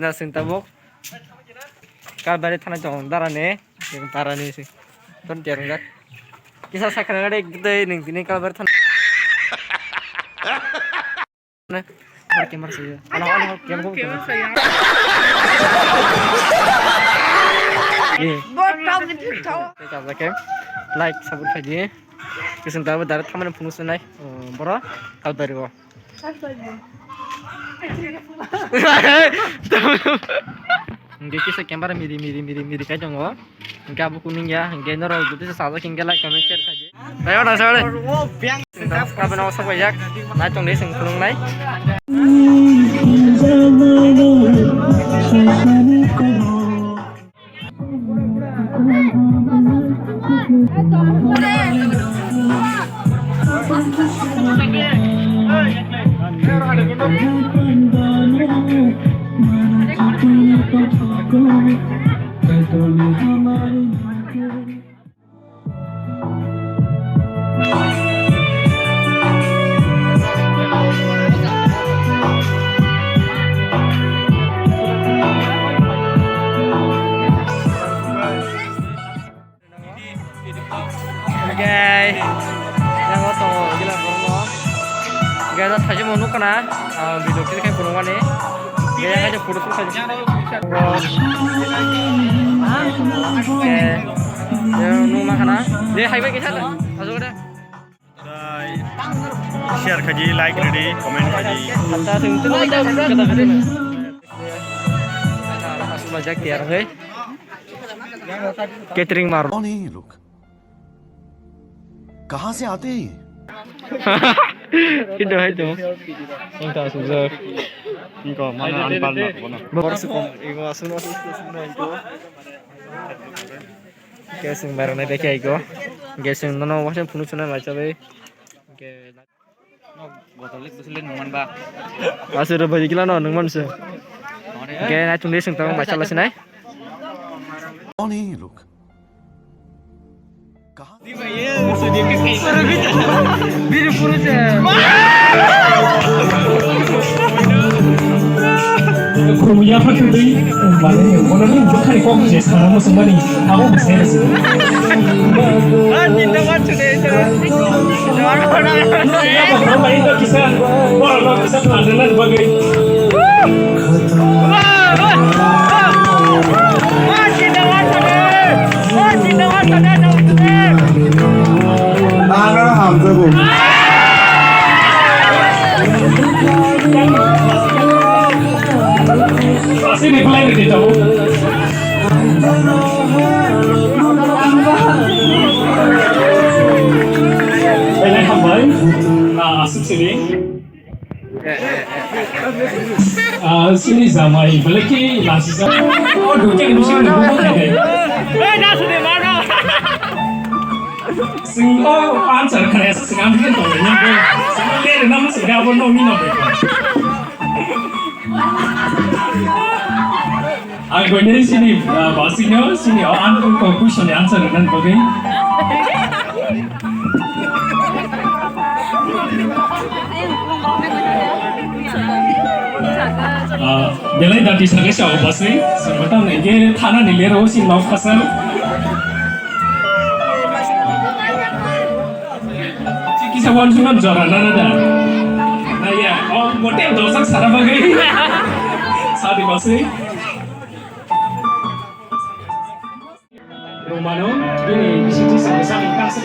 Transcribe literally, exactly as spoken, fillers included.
Na sing tabuk. Kalbari thana chong darani, darani si. Ton tiar ngat. Kisa sakra ngade gede ning tini kalbari thana. Har camera saya. Ano ano camera ko. Camera saya. Ye. Bot tau gitu tau. Like, subscribe khaji. Kising tabu dara thamani phunuk sunai. Boro kalbari o. Hingke kisa camera miri miri miri miri kai tongo. Hingke abo kuning ya, hingke norok jodi se sajak hingke like comment share khaidi. Dai ora sare. Kabe no sok yak. Nai tong de sing khulung nai. Hingke, yang o tongo gila borok no. Hingke no thaisa mo nukha na, ah, video clip khe phunukmani. Hingke yang kaisa photo shoot khaijak. Hingke, yang nukma khana. Je, hai bai kisa da. Asuk da. Share khaji, like ridi, comment khaji. Acha, thung thung. Asuk ma jak tiar hai. Catering mar. कौन है ये लोग? कहाँ से आते हैं ये? Hito, hito. Ingka sujak. Ingka mana anpal na kono. Bor sukom, igo asuno, asuno, asuno, asuno, asuno. Gasing barang na bekhe igo. Gasing nono wasen phunu chuna mai chabai. Botol lik bisi lik nungman ba. Aswk rw bai kila no nungman se. Hore. Hingke nai chungde sung tang mai chala sinai. कौन है ये लोग? कहाँ? Biri puru se. Khumui yapha khwtwi, mane, bono ni bwkhani kok je sana muchungmani, abo bo se rwsio. Ah, tinta bar chwtwi, chwtwi. Nokha bo khoroknai wngkha kisa, borokno kisa phan rwna bagwi. Ah, tinta bar chwtwi. Ah, tinta bar chwtwi, chwtwi. Ano hamjago. Aswk ni belai ni tamo. Belai hambai. Ah, aswk sini. Ah, sini jamai belai ki lasi jamai. Oh, duke ni sini duke ni. Sing o answer kare sing am hin to ni ko. Sing le na mo sing abo no mi no. Ang koinai sini, ah, basino sini o ang ko question ni answer nan bagwi. Ah, belai dati sagai sa o baswi, sing batang nai ge thana ni lero sing mau kasar. Kisa wan sunan jora nana da. Na ya, oh, motel dosak sara bagai. Sadi basi. Romano, bini bisiti sama sama kasih.